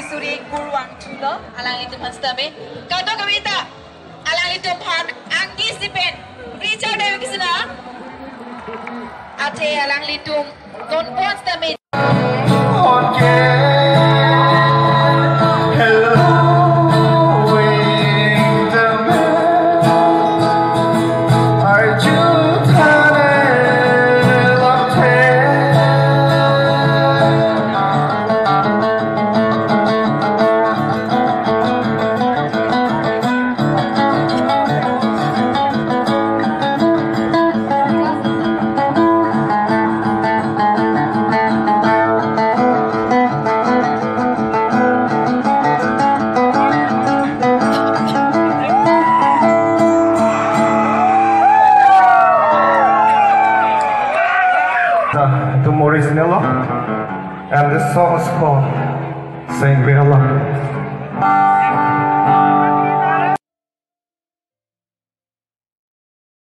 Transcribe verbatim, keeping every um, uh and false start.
Suri kurvangthulo alanglitum aphan sitame. Kadokave ta alanglitum aphan anggi sipen reach out ave kisi na. Athe alanglitum nonpon sitame. Itum original lo, and this song is called Seng Bela.